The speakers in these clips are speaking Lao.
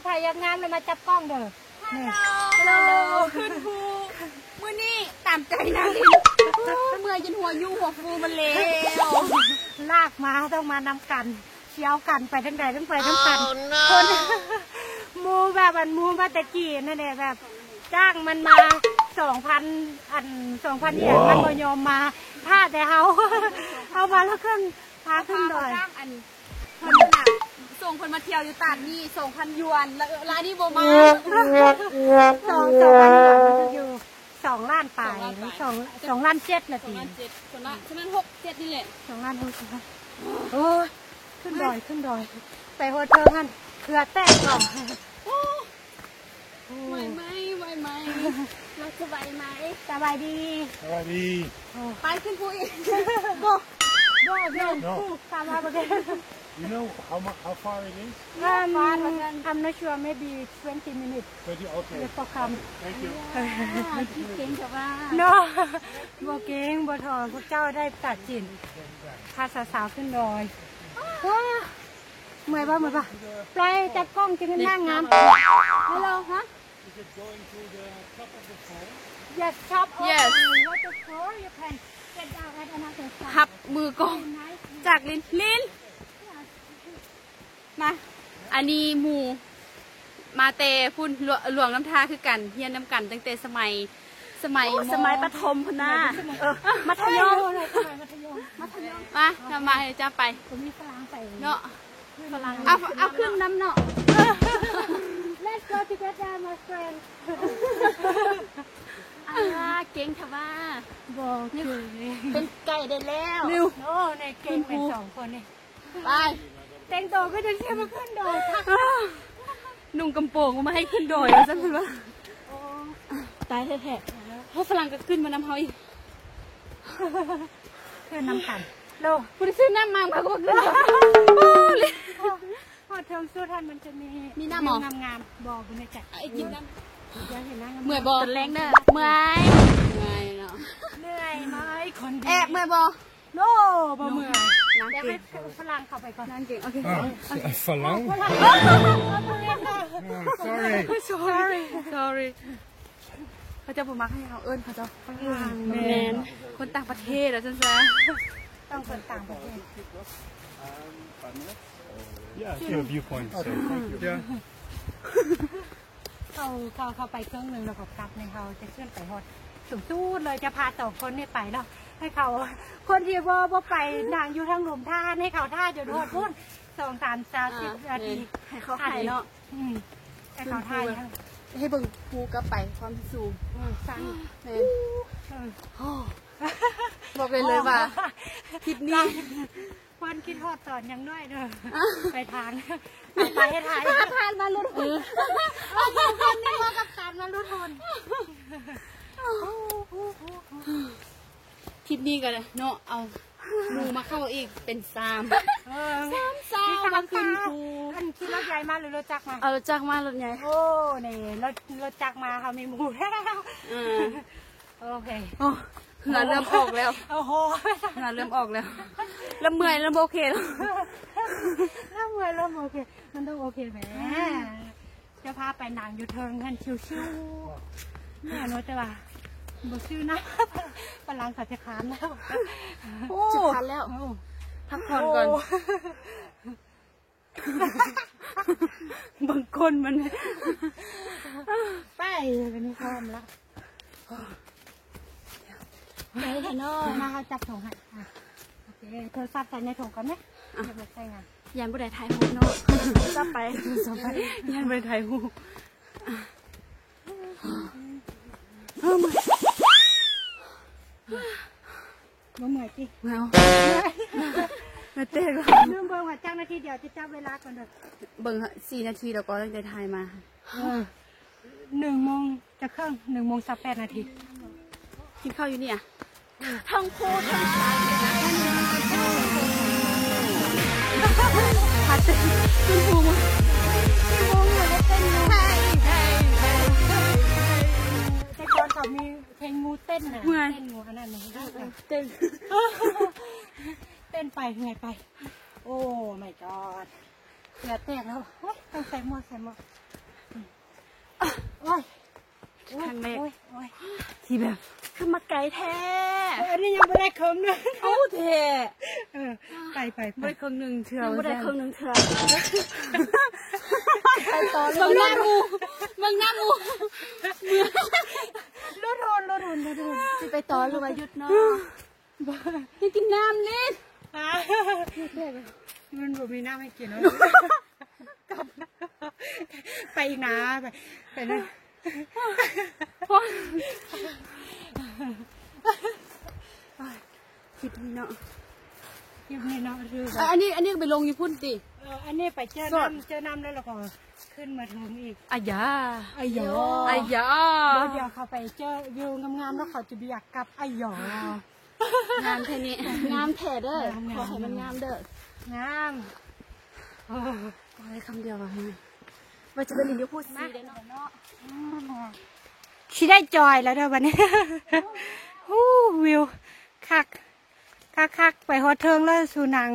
ໃຜຢາກງາມແລ້ວມາຈັບກ້ອງເດີ. ຮາໂລ ຮາໂລ ຂຶ້ນພູ ມື້ນີ້ຕາມໃຈນາງລິນ ເມື່ອຍຈົນຫົວຢູ່ຫົວຟູມາແລ້ວ ລາກມາ ເຮົາຕ້ອງມານຳກັນ ຊິເອົາກັນໄປທາງໃດ ຕ້ອງໄປນຳກັນ. ຄົນ ໝູ່ແບບອັນໝູ່ມາແຕ່ຈີນຫັ້ນແຫຼະ ແບບຈ້າງມັນມາສອງພັນ ອັນ ສອງພັນຫຍວນ ມັນບໍ່ຍອມມາ ຖ້າແຕ່ເຮົາ ເຮົາມາລະເຄິ່ງ ພາຂຶ້ນດອຍ ເພິ່ນນະ ສົ່ງເພິ່ນມາທ່ຽວຢູ່ຕາດນີ້ ສອງພັນຫຍວນ ລະ ລະອັນນີ້ບໍ່ມາ ສອງ ສອງພັນຫຍວນ ມັນຢູ່ສອງລ້ານປາຍ ສອງລ້ານປາຍ ສອງ ສອງລ້ານເຈັດລະຕິ ສອງລ້ານເຈັດ ສອງລ້ານ ສອງລ້ານຫົກ ເຈັດນີ້ແຫຼະ ສອງລ້ານຫົກ. ໂອ້ຍ ຂຶ້ນດອຍ ຂຶ້ນດອຍ ໄປຮອດເທິງຫັ້ນ ເຫື່ອແຕກກ່ອນ. ໂອ້ ໄຫວໄໝ ໄຫວໄໝ ເຮົາຈະໄຫວໄໝ? ສະບາຍດີ ສະບາຍດີ. ໂອ້ ໄປຂຶ້ນພູອີກ ບໍ່ ບໍ່ ບໍ່ No. ຖາມວ່າບໍ່ໄດ້ You know how mu- how far it is? Um, I'm not sure, maybe twenty minutes. Twenty, okay. Before come. Thank you. ເກັ່ງແທ້ວ່າ No. ບໍ່ເກັ່ງ ບໍ່ທໍ້ ພວກເຈົ້າໄດ້ພາສາຈີນ ພາສາສາວຂຶ້ນດອຍ. ເມື່ອຍບໍ່ ເມື່ອຍບໍ່? ໄປຈັບກ້ອງ ຈຶ່ງນາງງາມ. Hello, huh? Is it going to the top of the fall? Yes, top of Yes. the waterfall. You can get down at another side. ຮັບມືກ້ອງ Very nice. ຈາກລິນ ລິນ ມາ ອັນນີ້ໝູ່ມາແຕ່ພຸ້ນ ຫຼວງ ຫຼວງນ້ຳທາຄືກັນ ຮຽນນຳກັນຕັ້ງແຕ່ສະໄໝ ສະໄໝ ໂອ້ ມ ສະໄໝປະຖົມພຸ້ນນາ ເອີ ມັດທະຍົມ ສະໄໝມັດທະຍົມ ມັດທະຍົມ. ມາ ນຳມາໃຫ້ເຈົ້າໄປ ບໍ່ມີຝຣັ່ງໄປເນາະ ຝຣັ່ງ ເອົາ ເອົາຂຶ້ນນຳເນາະ. Let's go together, my friend. ອ່າ ເກັ່ງແທ້ວ່າ ບໍ່ເກັ່ງ ເປັນໄກ່ໄດ້ແລ້ວ ເລັວ ໂອ້ ໃນເກັ່ງແມ່ນສອງຄົນນີ້. ໄປ ແຕ່ງໂຕຄືຈັ່ງຊີ້ມາຂຶ້ນດອຍ ນຸ່ງກຳໂປງມາໃຫ້ຂຶ້ນດອຍວ່າຊັ້ນເພິ່ນວ່າ. ໂອ້ ຕາຍແທ້ໆ ເຮົາຝຣັ່ງກໍຂຶ້ນມານຳເຮົາອີກ ຂຶ້ນນຳກັນໂລ ຜູ້ໃດຊື້ນ້ຳມາ ມາກໍບໍ່ຂຶ້ນດອຍ. ໂອ້ຍ ຮອດເທິງສຸດຫັ້ນມັນຈະມີ ມີນ້ຳບໍ່? ວິວງາມໆ ບໍ່ ບໍ່ແນ່ໃຈ ໄອ້ກິນນ້ຳ ຢາກເຫັນນາງງາມໆ ເມື່ອຍບໍ່? ຕອນແລງເດີ ເມື່ອຍ ເມື່ອຍເນາະ ເມື່ອຍ ເມື່ອຍ ຄົນດີ ແອບເມື່ອຍບໍ່? No ບໍ່ເມື່ອຍ ນາງເກັ່ງ ແຕ່ໃຫ້ຝຣັ່ງເຂົ້າໄປກ່ອນ ນາງເກັ່ງ ໂອເຄ ອ່າ ຝຣັ່ງ ຝຣັ່ງ Sorry Sorry Sorry ເຂົາເຈົ້າບໍ່ມັກໃຫ້ເຮົາເອີ້ນເຂົາເຈົ້າຝຣັ່ງ ແມ່ນ ຄົນຕ່າງປະເທດວ່າຊັ້ນຊະ ຕ້ອງຄົນຕ່າງປະເທດ. Yeah, a few viewpoints, so, yeah. ເຂົາ ເຂົາ ເຂົາໄປເຄິ່ງໜຶ່ງແລ້ວກໍກັບໃຫ້ເຮົາຈະຂຶ້ນໄປຮອດສູງສຸດເລີຍ ຈະພາສອງຄົນນີ້ໄປເນາະ ໃຫ້ເຂົາ ຄົນທີ່ບໍ່ ບໍ່ໄປນັ່ງຢູ່ທາງລຸ່ມທ່າ ໃຫ້ເຂົາທ່າຈົນຮອດພຸ້ນ ສອງສາມ ສາມສິບນາທີ ໃຫ້ເຂົາໄປເນາະ ອືມ ໃຫ້ເຂົາຖ່າຍ ໃຫ້ເບິ່ງພູກັບໄປຄວາມສູງ ເອີ ຊັງ ແມ່ນ ເອີ ບອກໄດ້ເລີຍວ່າ ທິດນີ້ ຄວນຄິດຮອດຕອນຍັງນ້ອຍເດີ ໄປທາງ ໄປເຮັດໄຮ່ ຜ່ານມາຫຼຸດຫົນ ເອີ ເອົາເບິ່ງຄົນນີ້ວ່າກັບການມາຫຼຸດຫົນ ທິດນີ້ກໍເນາະ ເອົາໝູ່ມາເຂົ້າອີກເປັນສາມ ເອີ ສາມສາວມາຂຶ້ນພູ ອັນຂີ່ລົດໃຫຍ່ມາ ຫຼື ລົດຈັກມາ? ເອົາລົດຈັກມາ ລົດໃຫຍ່ ໂອ້ ນີ້ລົດ ລົດຈັກມາ ເຮົາມີໝູ່ແລ້ວ ເອີ ໂອເຄ ໂອ້ ເຫື່ອເລີ່ມອອກແລ້ວ ໂອ້ໂຫ ເຫື່ອເລີ່ມອອກແລ້ວ ລະເມື່ອຍ ລະບໍ່ໂອເຄແລ້ວ ລະເມື່ອຍ ລະບໍ່ໂອເຄ ມັນຕ້ອງໂອເຄແໝ ຈະພາໄປນັ່ງຢູ່ເທິງຫັ້ນຊິວໆ ແມ່ນວ່າ ແຕ່ວ່າບໍ່ຊື່ນະ ຝຣັ່ງເຂົາຈະຄ້ານແລ້ວ ໂອ້ ຈະຄ້ານແລ້ວ ໂອ້ ພັກຜ່ອນກ່ອນ ໂອ້ ເບິ່ງກົ້ນມັນ ໄປ ບັດນີ້ພ້ອມລະ ໄປເນາະ ມາ ເຮົາຈັບຖົງໃຫ້ ອ່ະ ໂອເຄ ໂທລະສັບໃສ່ໃນຖົງກ່ອນເນາະ ອ່ະ ເກັບໄວ້ໃສ່ງານ ຢ້ານບໍ່ໄດ້ຖ່າຍຮູບເນາະ ຈັບໄປ ຈັບໄປ ຢ້ານບໍ່ໄດ້ຖ່າຍຮູບ ເອີ ເມື່ອຍ ບໍ່ເມື່ອຍຕິ? ເມື່ອຍ ເມື່ອຍແຕກແລ້ວ ລືມເບິ່ງວ່າຈັກນາທີ ດຽວຈະຈັບເວລາກ່ອນເດີ ເບິ່ງສີ່ນາທີແລ້ວກໍຕັ້ງແຕ່ຖ່າຍມາ ເອີ ໜຶ່ງໂມງຈັກເຄິ່ງ ໜຶ່ງໂມງຊາວແປດນາທີ ກິນເຂົ້າຢູ່ນີ້ອະ ທັງໂຄທັງສາຍ ພາເຕັ້ນ ຂຶ້ນພູມາ ຂຶ້ນພູມາແລ້ວເຕັ້ນຢູ່ ແຕ່ກ່ອນເຂົາມີເພງໝູ່ເຕັ້ນນະ ເມື່ອຍ ເຕັ້ນໝູ່ອັນນັ້ນນະ ເອີ ເອີ ເຕັ້ນ ເຕັ້ນໄປເມື່ອຍໄປ Oh my god ເຫື່ອແຕກແລ້ວ ໂອ້ຍ ຕ້ອງໃສ່ໝວກ ໃສ່ໝວກ ໂອ້ຍ ຄັ້ງແລກ ໂອ້ຍ ໂອ້ຍ ທີ່ແບບ ຄືມາໄກແທ້ ເອີ ອັນນີ້ຍັງບໍ່ໄດ້ເຄິ່ງໜຶ່ງ ເອົາແທ້ ເອີ ໄປ ໄປ ໄປ ບໍ່ໄດ້ເຄິ່ງໜຶ່ງເທື່ອ ຍັງບໍ່ໄດ້ເຄິ່ງໜຶ່ງເທື່ອ ໄປຕໍ່ ເບິ່ງໜ້າໝູ່ ເບິ່ງໜ້າໝູ່ ຫຼຸດໂຫນ ຫຼຸດໂຫນ ຫຼຸດໂຫນ ຊິໄປຕໍ່ຫຼືວ່າຢຸດເນາະ? ບໍ່ ຍັງກິນນ້ຳເລີຍ ມັນບໍ່ມີນ້ຳໃຫ້ກິນແລ້ວ ໄປອີກນະ ໄປ ໄປນະ ຄລິບນີ້ເນາະ ຄລິບນີ້ເນາະ ຄື ເອີ ອັນນີ້ ອັນນີ້ໄປລົງຢູ່ພຸ້ນຕິ? ເອີ ອັນນີ້ໄປເຈີນ້ຳ ເຈີນ້ຳແລ້ວ ແລ້ວກໍຂຶ້ນມາເທິງອີກ ອາຢາ ອາຢາ ອາຢາ ບໍ່ ດຽວເຂົາໄປເຈີວິວງາມໆ ແລ້ວເຂົາຈະບໍ່ຢາກກັບ ອາຢາ. ງາມແທ້ນີ້ ງາມແທ້ເດີ ງາມ ຂໍໃຫ້ມັນງາມເດີ ງາມ ໂອ້ຍ ຄຳດຽວວ່າເມື່ອຍ ວ່າຈະໄປຫຼິ້ນຢູ່ພູຊີເດ້ເນາະ ຊິໄດ້ຈອຍແລ້ວເດີບັດນີ້ ຮູ້ ວິວຄັກ ຄັກໆ ໄປຮອດເທິງແລ້ວສູ່ນັ່ງ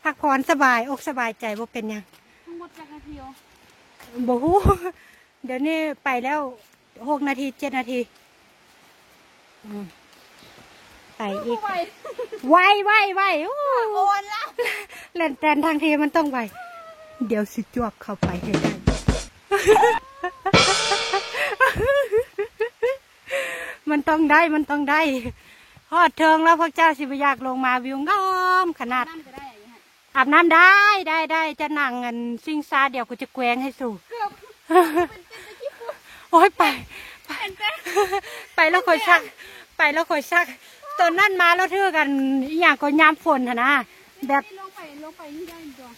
ພັກຜ່ອນສະບາຍອົກສະບາຍໃຈ ບໍ່ເປັນຫຍັງ ທັງໝົດຈັກນາທີ? ບໍ່ຮູ້ ດຽວນີ້ໄປແລ້ວຫົກນາທີ ເຈັດນາທີ ອືມ ໄປອີກ ໄວ ໄວ ໄວ ໂອ້ ໂອນລະ ແລ່ນແຕ່ນທາງທີ່ມັນຕ້ອງໄວ ດຽວຊິຈວກເຂົ້າໄປໃຫ້ໄດ້ ມັນຕ້ອງໄດ້ ມັນຕ້ອງໄດ້ ຮອດເທິງແລ້ວພວກເຈົ້າຊິບໍ່ຢາກລົງມາ ວິວງາມຂະໜາດ ອາບນ້ຳໄດ້ ໄດ້ ໄດ້ ຈະນັ່ງອັນຊິງຊາ ດຽວກູຈະແກວ່ງໃຫ້ສູ ໂອ້ຍ ໄປ ໄປ ໄປແລ້ວຂ້ອຍຊັກ ໄປແລ້ວຂ້ອຍຊັກ ຕອນນັ້ນມາແລ້ວຖືກອັນອີ່ຫຍັງກໍຍາມຝົນຫັ້ນນະ ແບບ ລົງໄປ ລົງໄປນີ້ໄດ້ບໍ່?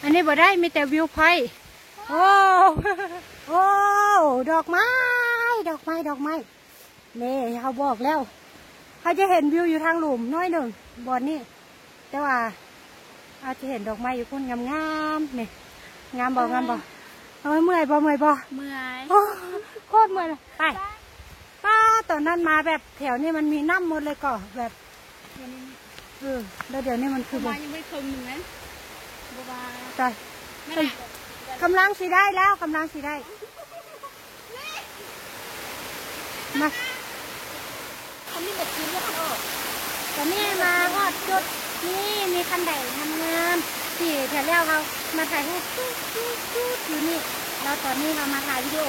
ອັນນີ້ບໍ່ໄດ້ ມີແຕ່ວິວພອຍ ໂອ້ ໂອ້ ດອກໄມ້ ດອກໄມ້ ດອກໄມ້ ນີ້ ເຮົາບອກແລ້ວ ເຮົາຈະເຫັນວິວຢູ່ທາງລຸ່ມໜ້ອຍໜຶ່ງ ບ່ອນນີ້ ແຕ່ວ່າເຮົາຈະເຫັນດອກໄມ້ຢູ່ພຸ້ນງາມໆ ນີ້ ງາມບໍ່? ເອີ ງາມບໍ່? ໂອ້ຍ ເມື່ອຍບໍ່? ເມື່ອຍບໍ່? ເມື່ອຍ ໂອ້ ໂຄດເມື່ອຍເລີຍ ໄປ ປ້າ ຕອນນັ້ນມາແບບແຖວນີ້ມັນມີນ້ຳໝົດເລີຍກໍ ແບບ ເອີ ແລ້ວດຽວນີ້ມັນຄື ເຂົ້າມາຍັງບໍ່ເຄິ່ງໜຶ່ງເລີຍ ບໍ່ວ່າ ຕາຍ ກຳລັງຊິໄດ້ແລ້ວ ກຳລັງຊິໄດ້ ມາ ຄັນນີ້ແບບຄືບໍ່ທັນອອກ ຕອນນີ້ມາຮອດຈຸດນີ້ ມີຄັນໄດງາມໆ ທີ່ແຖວແລ້ວເຮົາມາຖ່າຍຮູບຈຸດໆຢູ່ນີ້ ແລ້ວຕອນນີ້ເຮົາມາຖ່າຍວິດີໂອ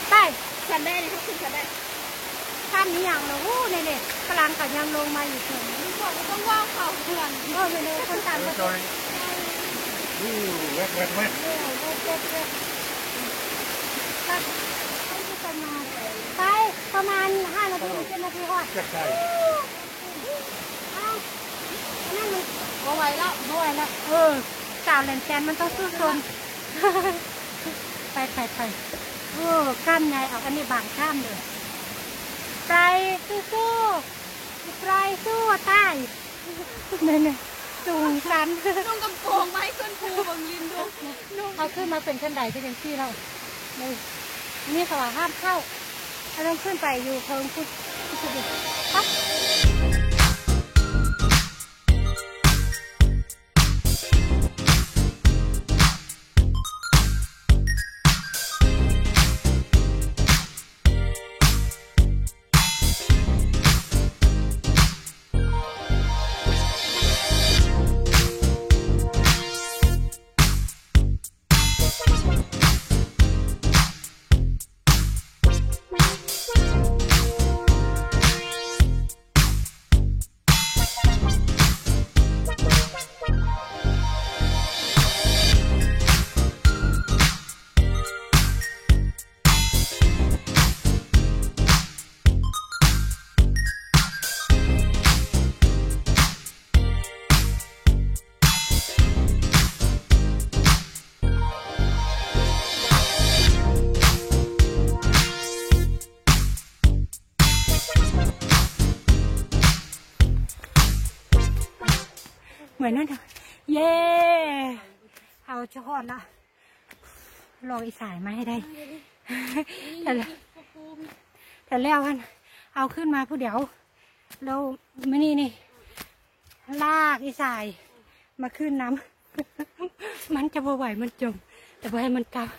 ໄປ ຊັ້ນໃດນີ້ ເຮົາຂຶ້ນຊັ້ນໃດ? ຂ້າມອີ່ຫຍັງລະ ໂອ້ ນີ້ໆ ຝຣັ່ງກໍຍັງລົງມາຢູ່ເທິງ ບອກວ່າຕ້ອງເວົ້າເຂົ້າເມືອງ ເອີ ແມ່ນເດີ ຄົນຕ່າງປະເທດ Ooh, wet, wet, wet. ເອີ ເວັດ ເວັດ ເວັດ ໄປ ໄປ ປະມານຫ້ານາທີ ເຈັດນາທີຮອດ ຈັກໄດ້ ເອົ້າ ອັນນັ້ນມັນ ບໍ່ໄຫວແລ້ວ ບໍ່ໄຫວແລ້ວ ເອີ ສາວແຫຼນແກນມັນຕ້ອງສູ້ຊົນ ໄປ ໄປ ໄປ ເອີ ກ້າມໃຫຍ່ ເອົາອັນນີ້ບາງກ້າມເດີ ໄປ ສູ້ໆ ໄປ ສູ້ຕາຍ ນີ້ໆ ສູງຊັນ ນຸ່ງກະໂປງໄວ້ຂຶ້ນພູເບິ່ງລິນດູ ເຮົາຂຶ້ນມາເປັນຄັນໄດຄືຈັ່ງຊີ້ແລ້ວ ນີ້ ນີ້ເຂົາວ່າຫ້າມເຂົ້າ ເຮົາຕ້ອງຂຶ້ນໄປຢູ່ເທິງພຸ້ນ ໄປ. ເມື່ອຍນັ້ນ ເຢ້ ເຮົາຈະຮອດລະ ລອງອີສາຍມາໃຫ້ໄດ້ ຖ້າ ຖ້າແລ້ວຫັ້ນ ເອົາຂຶ້ນມາຜູ້ດຽວ ແລ້ວມື້ນີ້ນີ້ ລາກອີສາຍມາຂຶ້ນນຳ ມັນຈະບໍ່ໄຫວ ມັນຈົມ ບໍ່ໃຫ້ມັນກັບ.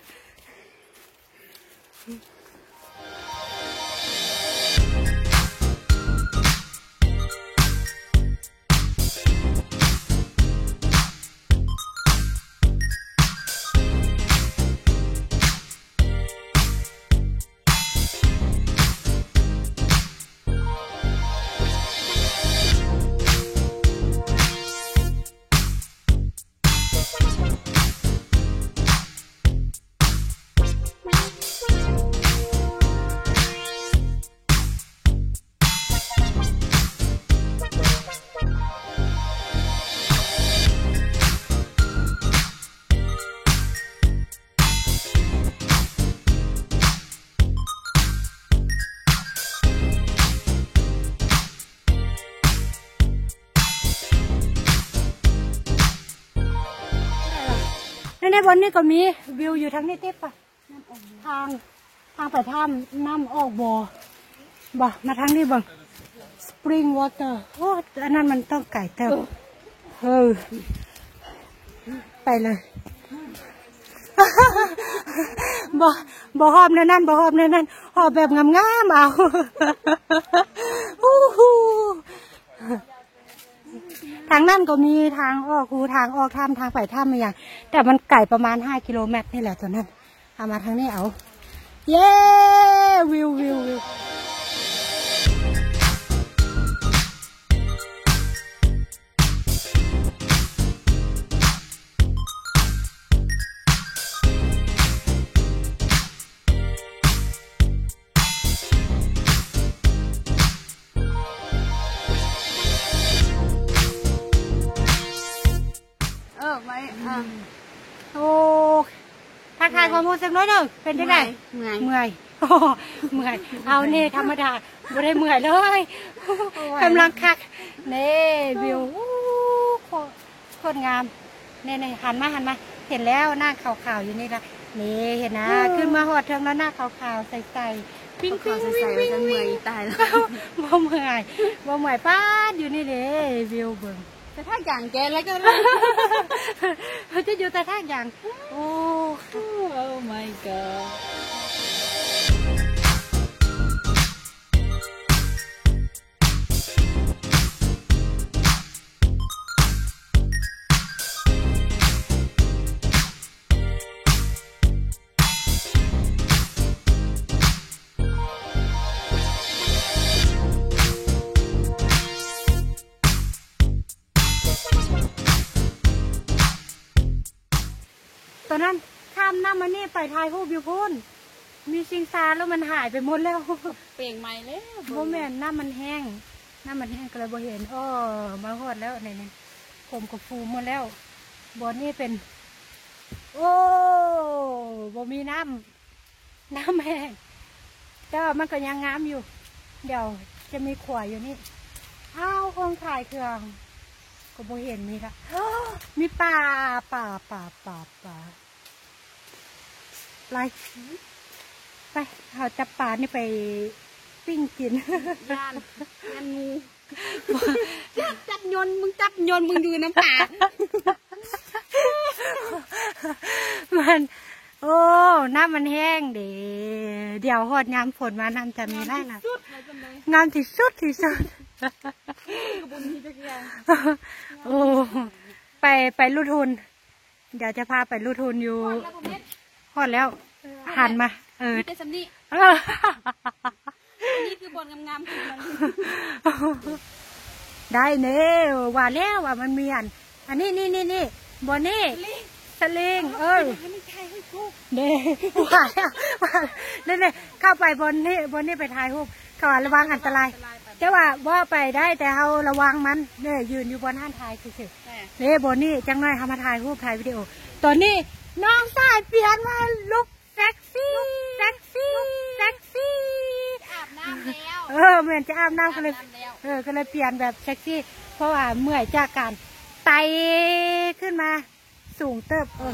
ໃນ ໃນບ່ອນນີ້ກໍມີ ວິວຢູ່ທາງນີ້ຕິປະ ທາງ ທາງໄປຖ້ຳ ນ້ຳອອກບໍ່ ບໍ່ ມາທາງນີ້ເບິ່ງ Spring Water. ໂອ້ ອັນນັ້ນມັນຕ້ອງໄກເຕີບ ເອີ ໄປເລີຍ ບໍ່ ບໍ່ຫອບແນວນັ້ນ ບໍ່ຫອບແນວນັ້ນ ຫອບແບບງາມໆ ເອົາ ອູ້ຫູ. ທາງນັ້ນກໍມີທາງອອກ ຮູທາງອອກຖ້ຳ ທາງໄປຖ້ຳອີ່ຫຍັງ ແຕ່ມັນໄກປະມານຫ້າກິໂລແມັດນີ້ແຫຼະ ຕົວນັ້ນ. ເອົາມາທາງນີ້ເອົາ ເຢ້ ວິວ ວິວ ວິວ. ເອີ ໄວ້ ອ່າ ໂອ້ ທັກທາຍຄວາມຮູ້ສຶກໜ້ອຍໜຶ່ງ ເປັນຈັ່ງໃດ? ເມື່ອຍ ເມື່ອຍ ເມື່ອຍ ເອົານີ້ທຳມະດາ ບໍ່ໄດ້ເມື່ອຍເລີຍ ໂອ້ຍ ກຳລັງຄັກ ນີ້ວິວ ໂອ້ ໂຄດງາມ ນີ້ໆ ຫັນມາ ຫັນມາ ເຫັນແລ້ວ ນ້ຳຂາວໆ ຢູ່ນີ້ລະ ນີ້ ເຫັນນະ ຂຶ້ນມາຮອດເທິງແລ້ວ ນ້ຳຂາວໆ ໃສໆ ປິງໆ ຂາວໆ ໃສໆ ວ່າຊັ້ນ ເມື່ອຍຕາຍແລ້ວ ບໍ່ເມື່ອຍ ບໍ່ເມື່ອຍ ປາດ ຢູ່ນີ້ເດ້ ວິວເບິ່ງ ແຕ່ທາກຢາງແກແລ້ວກໍ ເຂົາຈະຢູ່ແຕ່ທາກຢາງ ໂອ້ Oh my god. ຕອນນັ້ນຂ້າມນ້ຳອັນນີ້ໄປຖ່າຍຮູບຢູ່ພຸ້ນ ມີຊິງຊາແລ້ວມັນຫາຍໄປໝົດແລ້ວ ເປ່ງໃໝ່ແລ້ວ ບໍ່ແມ່ນ ນ້ຳມັນແຫ້ງ ນ້ຳມັນແຫ້ງກໍເລີຍບໍ່ເຫັນ. ເອີ ມາຮອດແລ້ວ ນີ້ໆ ຜົມກໍຟູໝົດແລ້ວ. ບ່ອນນີ້ເປັນ ໂອ້ ບໍ່ມີນ້ຳ ນ້ຳແຫ້ງ ແຕ່ວ່າມັນກໍຍັງງາມຢູ່. ດຽວຈະມີຂົວຢູ່ນີ້. ອ້າວ ຫ້ອງຂາຍເຄື່ອງກໍບໍ່ເຫັນມີລະ. ມີປາ ປາ ປາ ປາ ປາ. ໄປ ໄປ ເຮົາຈັບປານີ້ໄປປີ້ງກິນ. ຢ້ານ ຢ້ານງູ. ຈັບ ຈັບຍົນ ມຶງຈັບຍົນ ມຶງຢູ່ນຳປາ. ມັນ ໂອ້ ນ້ຳມັນແຫ້ງເດ້. ດຽວຮອດຍາມຝົນມາ ນ້ຳຈະມີຫຼາຍໆ. ງາມທີ່ສຸດ ທີ່ສຸດ ທີ່ສຸດ. ໂອ້ ໄປ ໄປຫຼຸດຫຸ່ນ. ດຽວຈະພາໄປຫຼຸດຫຸ່ນຢູ່ ຮອດແລ້ວບໍ່ແມ່ນ ຮອດແລ້ວ ເອີ ຫັ້ນມາ ເອີ ມີແຕ່ສ່ຳນີ້ ເອີ ອັນນີ້ຄືບ່ອນງາມໆ ຄືມັນ ໄດ້ແລ້ວ ວ່າແລ້ວວ່າມັນມີອັນ ອັນນີ້ ນີ້ ນີ້ ນີ້ ບ່ອນນີ້ ສະລິງ ສະລິງ ເອີ ເດ້ ວ່າແລ້ວ ວ່າແລ້ວ ນີ້ໆ ເຂົ້າໄປບ່ອນນີ້ ບ່ອນນີ້ໄປຖ່າຍຮູບ ເຂົາວ່າລະວັງອັນຕະລາຍ ແຕ່ວ່າເວົ້າໄປໄດ້ ແຕ່ເຮົາລະວັງມັນ ເດ້ ຢືນຢູ່ບ່ອນຫັ້ນຖ່າຍຊື່ໆ. ເດ້ ບ່ອນນີ້ ຈັກໜ້ອຍເຮົາມາຖ່າຍຮູບ ຖ່າຍວິດີໂອ. ຕອນນີ້ນ້ອງຊາຍປ່ຽນມາລຸກເຊັກຊີ ເຊັກຊີ ເຊັກຊີ ອາບນ້ຳແລ້ວ ເອີ ແມ່ນຈະອາບນ້ຳ ອາບນ້ຳ ກໍເລີຍ ອາບນ້ຳແລ້ວ ເອີ ກໍເລີຍປ່ຽນແບບເຊັກຊີ ເພາະວ່າເມື່ອຍຈາກການໄຕ່ຂຶ້ນມາສູງເຕີບ ເອີ.